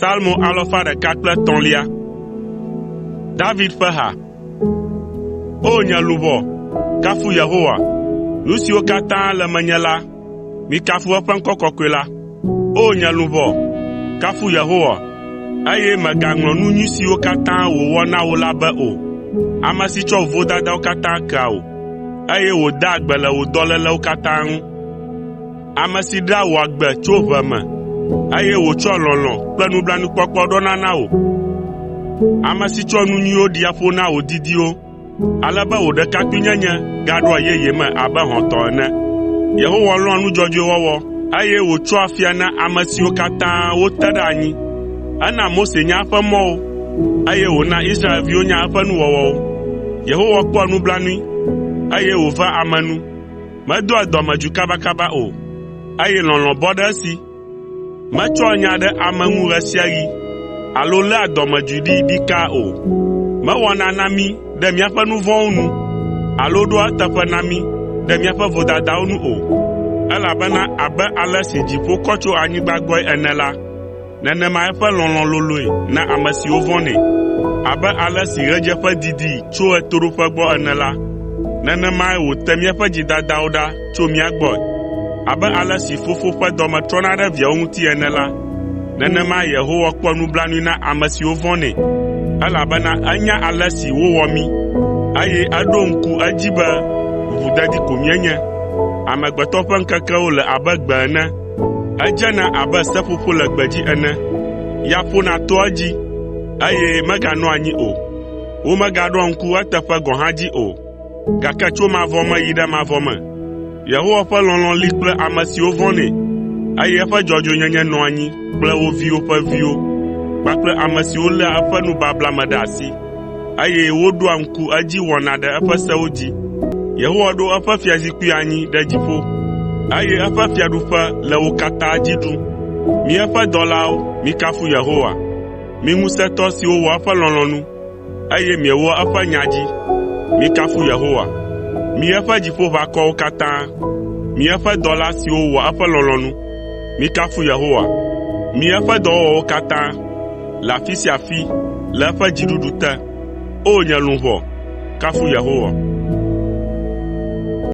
Salmo alafa ɖeka kple etɔ̃lia. David ƒe ha. O! Nye luʋɔ, kafu Yehowa. Nu siwo katã le menye la, mikafu eƒe ŋkɔ kɔkɔe la. O! Nye luʋɔ, kafu Yehowa, eye mègaŋlɔ nu nyui siwo katã wòwɔ na wò la be o. Ame si tsɔ wò vodadawo katã kea wò, eye wòdaa gbe le wò dɔlélewo katã ŋu. Ame si ɖea wò agbe tso ʋe me, eye wòtsɔa lɔlɔ̃ kple nublanuikpɔkpɔ ɖɔna na wò. Ame si tsɔa nu nyuiwo ɖia ƒo na wò didiwo, ale be wò ɖekakpuinyenye gaɖoa yeye me abe hɔ̃ tɔ ene. Yehowa lɔ̃a nu dzɔdzɔe wɔwɔ, eye wòtsoa afia na ame siwo katã wote ɖe anyi. Ena Mose nya eƒe mɔwo, eye wòna Israelviwo nya eƒe nuwɔwɔwo. Yehowa kpɔa nublanui, eye wòvea ame nu. Medoa dɔmedzoe kabakaba o, eye lɔlɔ̃ bɔ ɖe esi. Metsɔa nya ɖe ame ŋu ɣe sia ɣi alo léa dɔmedzoe ɖi ɖikaa o. Mewɔna na mí ɖe míaƒe nu vɔ̃wo nu alo ɖoa eteƒe na mí ɖe míaƒe vodadawo nu o, elabena abe ale si dziƒo kɔ tso anyigba gbɔe ene la, nenema eƒe lɔlɔ̃ loloe na ame siwo vɔ̃nɛ. Abe ale si ɣedzeƒe didi tso ɣetoɖoƒe gbɔ ene la, nenemae wòte míaƒe dzidadawo ɖa tso mía gbɔe. Abe ale si fofo ƒe dɔme trɔna ɖe viawo ŋuti ene la, nenemae Yehowa kpɔa nublanui na ame siwo vɔ̃nɛ, elabena enya ale si wowɔ mí, eye eɖo ŋku edzi be ʋuʋudedi ko míenye. Amegbetɔ ƒe ŋkekewo le abe gbe ene. Edzena abe seƒoƒo le gbedzi ene. Ya ƒona toa edzi, eye meganɔa anyi o. Womegaɖoa ŋku eteƒe gɔ̃ hã dzi o. Gake tso mavɔ me yi ɖe mavɔ me, Yehowa ƒe lɔlɔ̃ li kple ame siwo vɔ̃nɛ, eye eƒe dzɔdzɔenyenye nɔa anyi kple wo viwo ƒe viwo kpakple ame siwo léa eƒe nubabla me ɖe asi, eye woɖoa ŋku edzi wɔna ɖe eƒe sewo dzi. Yehowa ɖo eƒe fiazikpui anyi ɖe dziƒo, eye eƒe fiaɖuƒe le wo katã dzi ɖum. Mi eƒe dɔlawo, mikafu Yehowa. Mi ŋusẽtɔ siwo wɔa eƒe lɔlɔ̃nu, eye miewɔa eƒe nya dzi, mikafu Yehowa. Mi eƒe dziƒoʋakɔwo katã, mi eƒe dɔla siwo wɔa eƒe lɔlɔ̃nu, mikafu Yehowa. Mi eƒe dɔwɔwɔwo katã le afi sia afi le eƒe dziɖuɖu te. O! Nye luʋɔ, kafu Yehowa.